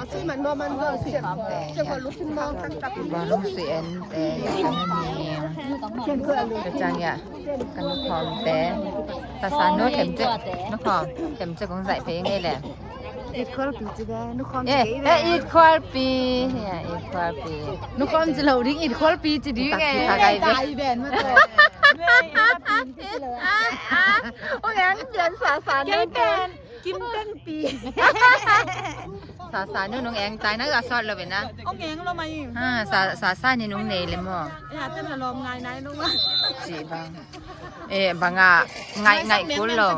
ບໍ່ລຸງເຊນແຕ່ ກະຈັ່ງຍະ ກະນຸຄອມແຕ່ ສາສານຸເຂັມເຈັດ ນຸຄອມເຂັມເຈັດ ກອງໃສ່ເພງນີ້ແຫຼະ. ເອັດຄວາລິຕີ້ຈິແບ ນຸຄອມ ເອ ເອ ເອັດຄວາລິຕີ້ ເອີ ເອັດຄວາລິຕີ້ ນຸຄອມຈິເລີວດິງ ເອັດຄວາລິຕີ້ຈິດິງ ເອີ ຕາຍແບນມາຕໍ່ ໂອ້ຍ ແອງເປັນສາສານຸ ກິມແປ້ງປີ ສາສານຸ ນຸງແອງຕາຍນະ ອາຊອດລະເວນະ ອົງແອງລະໄມ ອາ ສາ ສາສານຸນຸງເນເລມໍ ຍາເຕັ້ນລະລອມງາຍນາຍນຸງ ຊິບັງ ເອ ບັງອາ ໄງ ໄງກຸນໂລ ອືມ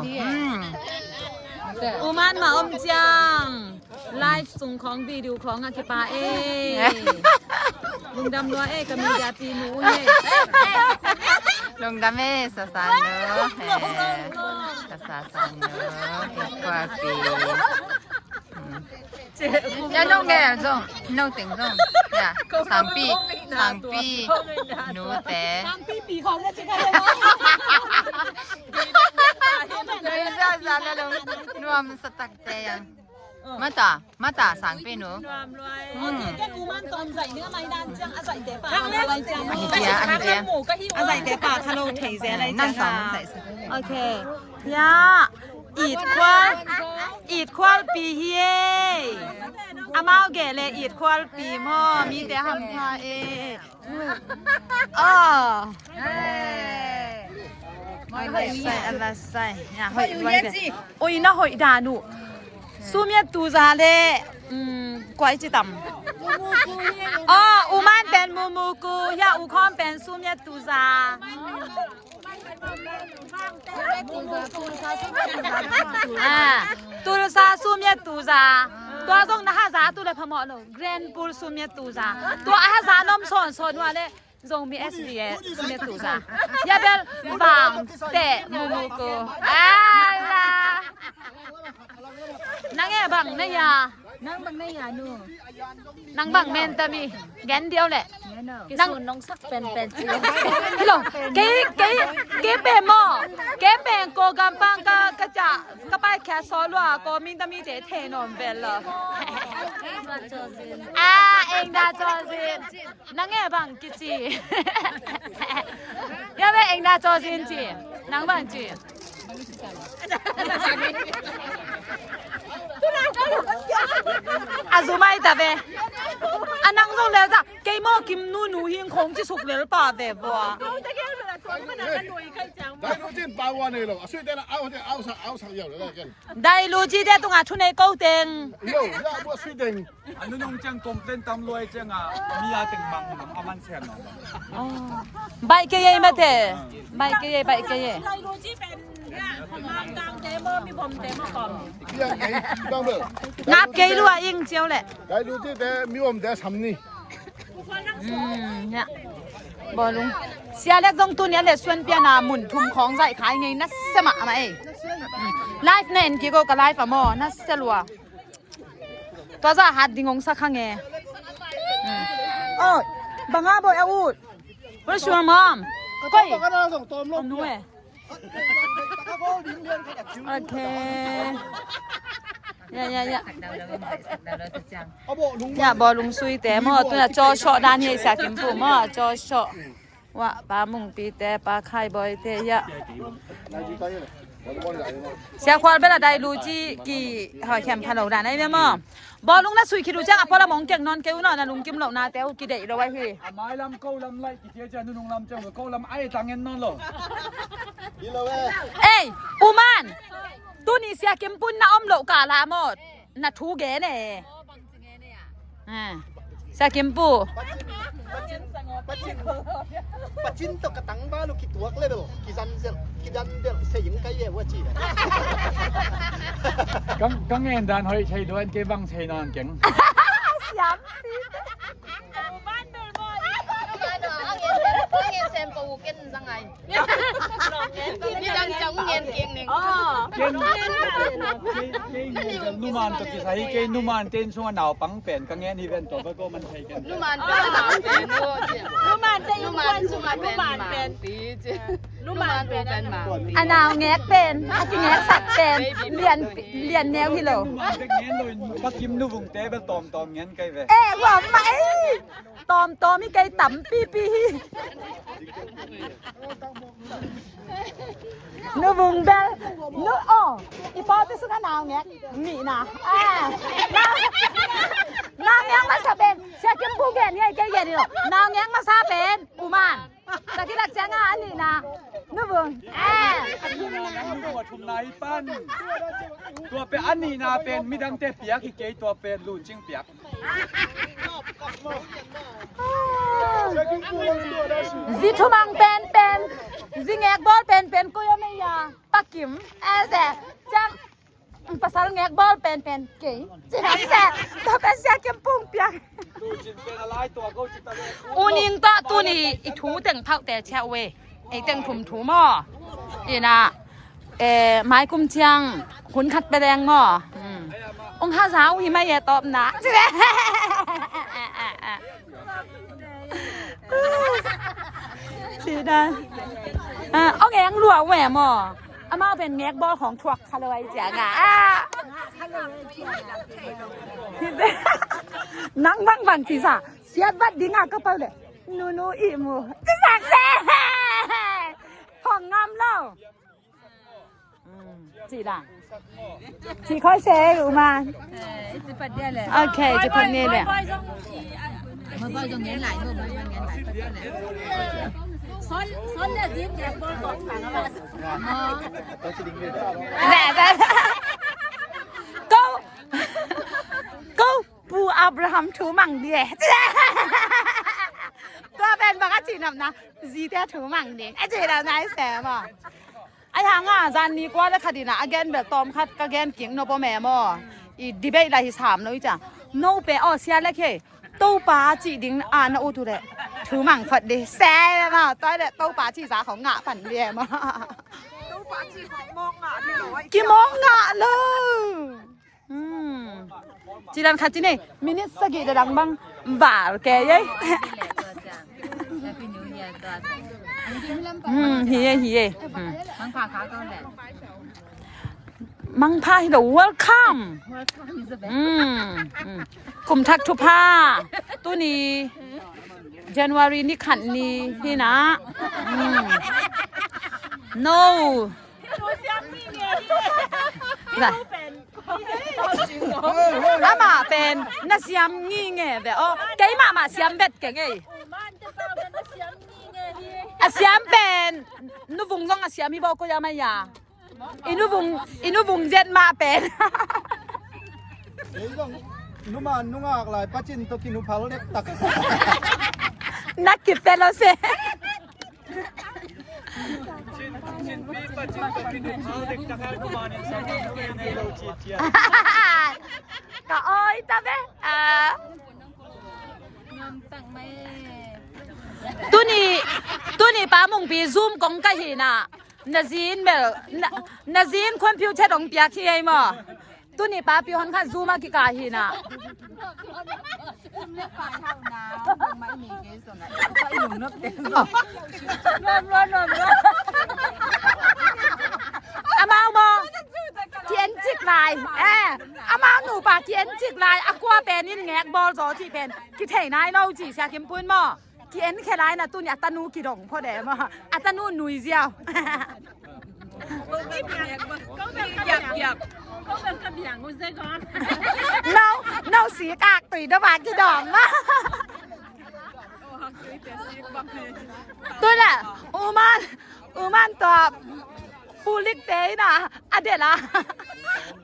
ອູມານມາອົມຈາງ ໄລຟ໌ສົ່ງຂອງ ວິດີໂອຂອງອາຄິປາເອ ລຸງດຳນົວເອ ກະມີຢາຕີໝູເອ ລຸງດຳເອ ສາສາເນີ ເອີ ສາສາເນີ ເອັດຄວາລີ ອືມ ຍານົງແດ່ ສົ່ງ ນົງເຕັງສົ່ງ ຍາ ສາມປີ ສາມປີ ໜູແຕ່ ສາມປີ ປີຂອງ ນວມສະຕັກແຕ່ຍັງ ມາຕາ ມາຕາ ສາມປີ ໜູ ອືມ ອັນນີ້ເຈຍ ອັນນີ້ເຈຍ ໂອເຄ ຍາ ອີດຄວາ ອີດຄວາປີເຮ ອາມາວແກ່ແລ ອີດຄວາປີມໍ ມີແຕ່ຫ້ຳພາເອ ອໍ ອັນລະໄຊ ອັນລະໄຊ ໂອ້ຍ ນະ ໂຫຍດານຸ ຊູມຽດຕູຈາເລ ອືມ ກວາຍຈິຕຳ ອໍ ອູມານແປນມູມູກູ ຍາ ອູຄອມແປນຊູມຽດຕູຈາ ອາ ຕູລະຊາ ຊູມຽດຕູຈາ ຕົວຊົງນະຫາຈາ ຕູລະພະເໝາະໂນ ແກຣນປູລ ຊູມຽດຕູຈາ ຕົວອາຫາຈານົມສອນ ສອນວ່າເລ ຈົ່ງມີເອສດີເອ ຊູມຽດຕູຈາ ຢາເບລ ບາງແຕະ ມູມູໂກ ອາລາ ນາງແອບັງນາຍາ ນາງບັງນາຍາໜູ ນາງບັງແມ່ນຕາມີ ແກນດຽວແຫຼະ ນາງ ນາງສັກແປນແປນຈີ ເກ ເກ ເກເປໂມ ເກເປໂກກຳປັງກະ ກະຈະ ກະປາຍແຄຊໍລວ ໂກມິນຕາມີເຈເທນອນເບລ ອາ ເອັງດາຈໍຊິນ ນາງແອບັງກິຈີ ຍາເວເອັງດາຈໍຊິນຈີ ນາງບັງຈີ ອາຊູໄມຕາເວ ອານັງຊົງເລລະ ເກໂມກິມນູນູຫິງຄົງຈິສຸກເລລປາເວບົວ ໄດລູຈີເດຕຸງອາທຸເນໂກເຕັງ ອານຸນົງເຈີງກົມເຕັ້ນຕຳລວຍເຈີງອາ ມີອາເຕັງມັງອາມັນແຊນ ໄບເກເຢມາເຕ ໄບເກເຢ ໄບເກເຢ ງາບເກລົວອິງຈຽວແຫຼະ ໄດລູຈີເຕມີອວມແຕ່ຊຳນີ້ ອືມ ເນຍ ບໍ່ລຸງ ເສຍເລັກຈົ່ງຕູນເນຍເລຊວນປຽນາໝຸນທຸມຂອງໃສ່ຂາຍໄງນະສະມະມາເອ ອືມ ໄລຟ໌ໃນເອັນກີໂກກະໄລຟ໌ອະໝໍນະສະລົວ ຕົວຈະຫັດດິງອົງສະຄະແງ ອືມ ໂອ້ຍ ບັງອາໂບຍອາອູດ Where's your mom? ກ້ອຍ ໂອເຄ ຍາ ຍາ ຍາ ຍາ ບໍ່ລຸງຊຸຍແຕ່ໝໍ ຕຸນະຈໍເຊາະດານເຮ ສາກິມປູໝໍ ຈໍເຊາະ ວະ ປາມຸງປີແຕ່ ປາໄຂ່ບອຍເຕຍະ ເສຍຄວາມເວລາໄດ້ລູຈີກີ່ຫອຍແຄມພະໂລດານໄດ້ແມ່ໝໍ ບໍ່ລຸງນະ ຊຸຍຄິດດູຈັ່ງອະ ພໍລະມົງເກັ່ງນອນເກັວນອນນະ ລຸງກິມໂລນາແຕ່ວກິເດໂລໄວເຮ ອາມາຍລຳເກົາລຳໄລ ເອຍ ອູມານ ຕູນີເສຍກິມປຸນນະ ອົມໂລກາລາໝົດນະ ທູເກເນ ອາ ສາກິມປູ ປະຈິນ ປະຈິນ ໂຕກະຕັງບາລູ ກິຕົວກເລເບລ ກິຈັນເຊລ ກິດັນເດລ ເຊຍິງໄກເຍ ວະຈີ ກະ ກະແງນດານຫອຍໄຊດວນ ເກບັງໄຊນອນເກັງ ສຽມ Numan, numan, numan. ອານາວແງກເປັນ ອາກິແງກສັດເປັນ ລຽນ ລຽນແນວທີ່ໂລ ປາກິມນຸວົງເຕເບຕອມຕອມແງນໄກເວ ເອ ວ່າໄມ ຕອມຕອມມີໄກຕຳປີປີ ນຸວົງເບລ ນຸ ອໍ ອີປອດເປັນສຸນນາວແງກ ນີ້ນະ ອາ ນາວແງກມາສະເປັນ ເຊກິມປູແກນໃຫຍ່ໄກເຢັນນີ້ ນາວແງກມາສະເປັນ ອຸມານ Sakit janga ani na. Nubung. Ah. Tua pen ani na pen midang te piak i kei tua pen lun ching piak. Zi thumang pen pen. Zi ngek bol pen pen ko yo me ya. Pakim. Ese. Chang. Pasal ngek bol pen pen kei. Cina se. To pen sia kem pung piak. U ning to tu ni i thu teng thau te che we. Ei teng thum thu mo. Ina. E mai kum chiang hun khat pe leng mo. Ong ha zau hi mai ye top na. Cina. A ong eng lua we mo. ອາມາວເປັນແງກບອລຂອງທວກຄາເລີໄອຈາງາ ນັ່ງບັງບັງຊີສາ ສຽດບັດດີງາກະເປົາເດ ນູນູອີມູ ຈະສັກແຊ ຂອງງາມເລົ່າ ອືມ ຈີລາ Ci khoi se u ma. Ê, ci phật đia lẹ. Ok, ci phật đia lẹ. Mơ bơi dòng nhén lại, mơ bơi dòng nhén lại, phật đia lẹ. Son, son đia zin đia bơi bơi sang apa? Mơ. Đe, đe. Go. Go. Pu Abraham thu mang đia. Tua pen bak a ci nam na. Zi te thu mang đia. A ci nam na se ma. ອາຫຍັງອະ ຈານນີ້ກວ່າແລ້ວຄະດີນະ ອາແກນແບບຕອມຄັດກະແກນກິງເນາະ ພໍ່ແມ່ໝໍ ອີດີເບດລະຮີສາມເນາະ ອີຈາໂນເປອອເຊຍແລະເຄ ໂຕປາຈີດິງອານາອູຕູແລ ຖືມັງຄອດເດແຊມາ ຕ້ອຍແລະໂຕປາຈີສາຂອງງະປັນເດມາ ໂຕປາຈີຂອງມອງງະເດ ກິມອງງະເລີ ອືມ Ci lan khat ci ni, minit sagi dadang bang bar ke ye. Happy New Year to us. ອືມ ຮີເຢ ຮີເຢ ອືມ ມັງພາຂາວກ່ອນແຫຼະ ມັງພາຮີໂດ welcome. Welcome is the best. ອືມ ອືມ ຄຸມທັກທຸພາ ຕູນີ January ນີ້ຂັນນີ້ ຮີນະ ອືມ no. ອາມາເປັນນະຊຽມງີ່ແງແບບ ໂອ ໄກມາມາຊຽມເບັດແກງເອີຍ ອາຊຽມເປັນນຸວຸງລອງອາຊຽມມີບໍ່ ກໍຢາມາຢາ ອີນຸວົງ ອີນຸວົງເຈັດມາເປັນ Ei dong, nu man nu ngak lai, pachin to kinu phal lek tak. Nak ki fellowship. Ka oi ta be. Ah. ຕູນີ້ ຕູນີ້ປາມຸງປີຊູມກົງກະຫີນນະ ນະຈີນເບລ ນະ ນະຈີນຄວາມຜິວເທັດອົງປຽກຂີ້ໄຫມໍ. ຕູນີ້ປາປິວຫັ້ນຄັນຊູມາກິກາຫີນນະ ອາມາວມອ ທີ່ເອັນຈິກລາຍ ເອ ອາມາວໜູປາທີ່ເອັນຈິກລາຍ ອາກົວເປນິນແງກບອລໂຈທີ່ເປັນ ກິເທນາຍໂລຈີເຊຍເຂັມປືນມອ ທີ່ເອັນແຄ່ລາຍນະ ຕູນີ້ອາຕານູກິດົງພໍແດມາ ອາຕານູໜຸຍຈຽວ Kau dah kebiang, kau dah kebiang, kau dah kebiang. Kau dah kebiang, kau dah kebiang. ເນົາ ເນົາສີກາກຕຸຍດະບາກິດອມມາ ຕຸຍລະ ອູມານ ອູມານຕອບ ປູລິກເຕນະ ອາເດລາ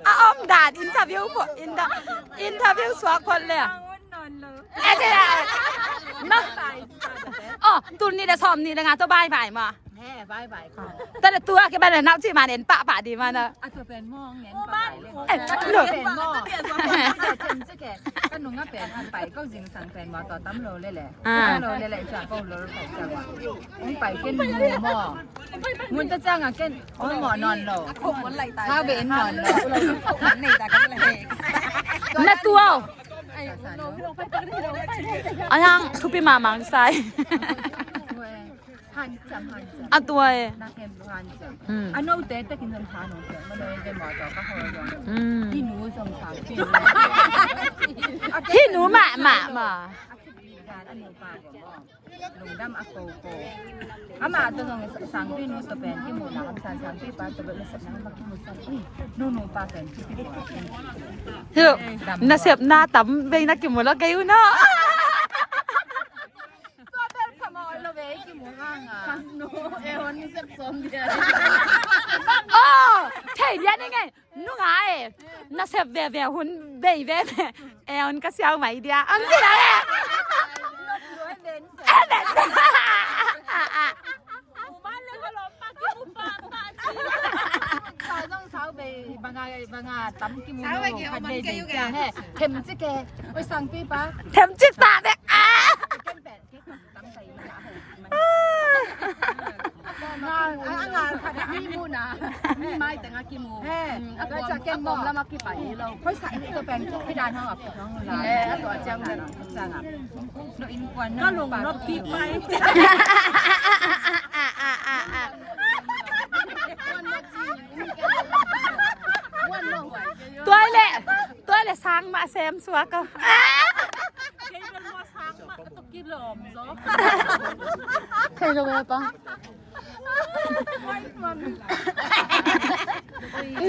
ອາອອມດານ ອິນເຕີວິວ ອິນເຕີ ອິນເຕີວິວສວກຄົນເລີຍ ນອນເລີຍ ເອເຈ ນະ ອໍ ຕຸນນີ້ລະຊອມນີ້ລະງາໂຕບາຍບາຍມາ ແນ່ ບາຍບາຍ ແຕ່ລະຕົວກະບາຍນະ ເນາະ ຈິມາເຫັນປະປະດີມາເນາະ ອາຕົວເປັນໝໍແງນປະໄປເລີຍ ເປັນໝໍ ກະນຸງອະເປັນອັນໄປ ເຂົາຊິງສັງເປັນໝໍຕໍ່ຕຳໂລເລີຍແຫຼະ ຕຳໂລເລີຍແຫຼະ ຈາກໂລໄປຈາກວ່າ ໄປເກັນໝໍ ມຸນຕະຈັງອະເກັນ ໂອ້ຍ ໝໍນອນໂລ ຊາວເວັນນອນໂລ ນະຕົວ ອາຍັງ ທຸປິມາມັງໄຊ handsome, handsome. ອາ ຕົວເອ ໜ້າແຄມ handsome. ອືມ ອາໂນເຕ ຕະກິນເງິນທາໂນເຕ ມາໂນເຕ ໝໍຈອກະໂຮ ອືມ ອີໜູ ສອງສາມປີ ຮີໜູ ມາ ມາ ມາ ອາທິດການ ອາໂນປາ ລົງດຳ ອາໂກໂກ ອາມາ ໂຕ ສາມປີ ໂນ ໂຕແປນ ກິໂມ ສາມ ສາມ ສາມປີ ປາ ໂຕເປັນ ສາມ ມາ ກິໂມ ສາມ ເອີຍ ໂນ ໂນ ປາ ແປນ ກິໂມ ເອີຍ ນາເສບ ນາຕຳ ເວ ນາກິໂມ ລະ ກະຢູ່ເນາະ. ໂຕເປັນຂະໝໍລະເວກິໂມງາງາ ໂນ ເອວນີ້ເສບສົມເດ ໂອ້ ເທດຽນຍັງໄງ ນຸງາເອ ນາເສບແວແວ ຮຸນເບຍແວແວ ແອວນກະຊຽວໄມເດຍ ອັນຊິລະເອ ເບນ ເອເບນ ໝູ່ບ້ານເລີຍກະຫຼອມປາກກິນໝູປາປາຈີ ເຈົ້າຕ້ອງເຊົາໄປບາງາ ບາງາຕຳກິນໝູ ເຂົ້າໄປເບນ ເຄັມຈິເກ ໂອຍ ສັງປີປາ ເຄັມຈິຕາເດ ອາ ເຄັມແປດ ງານ ງານ ງານ ມີໝູນະ ມີໄມ້ແຕ່ງາກິໝູ ເອີ ອາກອມ ອາກອມລະມາກິໄປ ເຮົາຄ່ອຍໃສ່ໂຕແປນເພດານເຮົາ ອາກອມລະ ເອີ ອາກອມຈັງ ກະລົງນອກກິໄປ ຕົວແຫຼະ ຕົວແຫຼະ ຊ້າງມາແຊມສັວກະ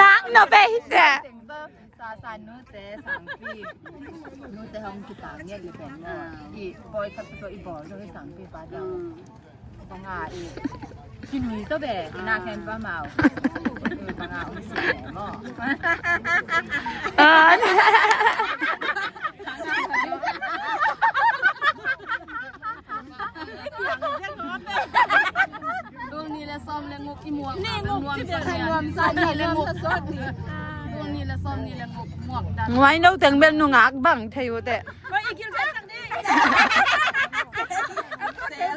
ນາງເນາະເບຍແທ້ ສາສານໂນແຕສັງປີ ໂນແຕຫ້ອງກິຕາງຽດຢູ່ແປນ ອີ່ ປອຍຄັດໂຕ ອີ່ ບອຍໂຕ ສັງປີປາດາ ບັງອາ ອີ່ ກິນຫຸຍໂຕແບ ນາແຄນປາເມົາ ບັງອາ ໂອຊິແໝໍ ເອີ ດວງນີ້ແຫຼະຊອມແລະງົກອີ່ໝວກ ນີ້ງົກ ນວມ ນີ້ແຫຼະຊອມນີ້ແລະງົກ ໝວກດັນ ໄວ້ເນາະ ແຕ່ງແບບໜູງາກບັງເທວແຕະ ໄວ້ອີກກິນແຊບຈັງນີ້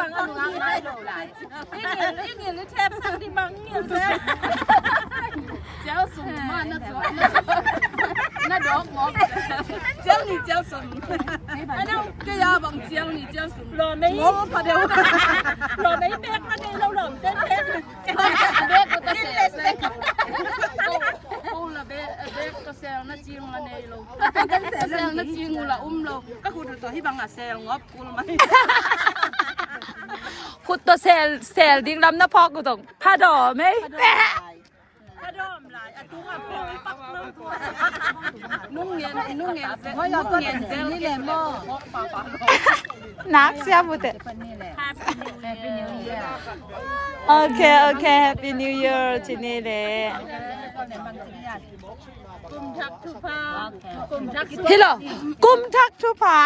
ບັງໜູງາກຫຼາຍໂລຫຼາຍ ອີ່ນີ້ ອີ່ນີ້ແທບສັກທີ່ບັງ ແຊວສຸມມານະ ນະດອກງອກ ແຊວນີ້ແຊວສຸມ ອັນນັ້ນກະຢາບັງ ແຊວນີ້ແຊວສຸມ ລໍໄມ ໂອ້ ພະເດວ ລໍໄມເບກມາເດ ລາວລໍເປັນເບກ ເບກກະແຊວ ໂອ້ ລະເບກ ເບກກະແຊວນະຈິງລະເນໂລ ກະແຊວນະຈິງລະອຸມໂລ ກະຄູໂຕທີ່ບັງອະແຊວງອບ ກູລະໄມ ຄຸດໂຕແຊວ ແຊວດິງລຳນະພອກກູຕົງ ພະດໍໄມ ພະດໍຫຼາຍ ອາຕຸງອາປຸງປັກເລີຍ ນຸ່ງເງນ ນຸ່ງເງນ ນຸ່ງເງນແຊວນີ້ແຫຼະໝໍ ໜັກເສຍໝົດແຕ່ Happy New Year ໂອເຄ ໂອເຄ Happy New Year ທີ່ນີ້ແຫຼະ ກຸມທັກທຸພາ ກຸມທັກ ເຮັດເລີຍ ກຸມທັກທຸພາ